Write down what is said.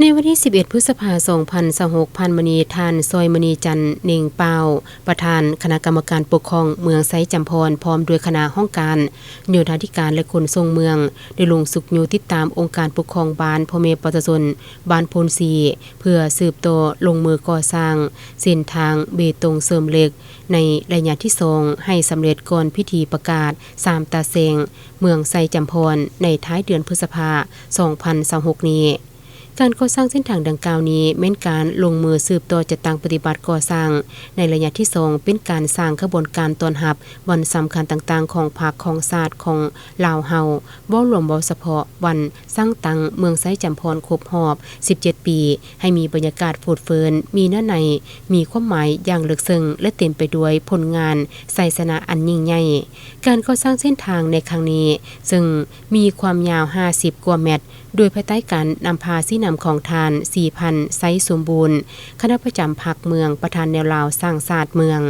ໃນວັນທີສິບເອັດ ພຶດສະພາ ສອງພັນຊາວຫົກ ຜ່ານມານີ້ ທ່ານ ຊອຍມະນີຈັນ ເນັ່ງປາວ ປະທານຄະນະກຳມະການປົກຄອງເມືອງໄຊຈຳພອນ ພ້ອມດ້ວຍຄະນະຫ້ອງການໂຍທາທິການ ແລະ ຂົນສົ່ງເມືອງ ໄດ້ລົງຊຸກຍູ້ຕິດຕາມອົງການປົກຄອງບ້ານ, ພໍ່ແມ່ປະຊາຊົນບ້ານໂພນສີ່ ເພື່ອສືບຕໍ່ລົງມືກໍ່ສ້າງເສັ້ນທາງເບຕົງເສີມເຫຼັກ ໃນໄລຍະທີສອງ ໃຫ້ສຳເລັດກ່ອນພິທີປະກາດສາມຕາແສງເມືອງໄຊຈຳພອນ ໃນທ້າຍເດືອນພຶດສະພາ ສອງພັນຊາວຫົກນີ້. ການກໍ່ສ້າງເສັ້ນທາງດັ່ງກ່າວນີ້ ແມ່ນການລົງມືສືບຕໍ່ຈັດຕັ້ງປະຕິບັດກໍ່ສ້າງໃນໄລຍະທີສອງ ເປັນການສ້າງຂະບວນການຕ້ອນຮັບວັນສຳຄັນຕ່າງໆຂອງພັກ, ຂອງຊາດ, ຂອງລາວເຮົາ, ເວົ້າລວມ, ເວົ້າສະເພາະວັນສ້າງຕັ້ງເມືອງໄຊຈຳພອນຄົບຮອບສິບເຈັດປີ ໃຫ້ມີບັນຍາກາດຟົດເຟີນ, ມີເນື້ອໃນ, ມີຄວາມໝາຍຢ່າງເລິກເຊິ່ງ ແລະ ເຕັມໄປດ້ວຍຜົນງານໄຊຊະນະອັນຍິ່ງໃຫຍ່. ການກໍ່ສ້າງເສັ້ນທາງໃນຄັ້ງນີ້ ເຊິ່ງມີຄວາມຍາວຫ້າສິບກວ່າແມັດ, ໂດຍພາຍໃຕ້ການນຳພາຊີ້ນຳຂອງທ່ານ ສີພັນ ໄຊສົມບູນ, ຄະນະປະຈຳພັກເມືອງ, ປະທານແນວລາວສ້າງຊາດເມືອງ.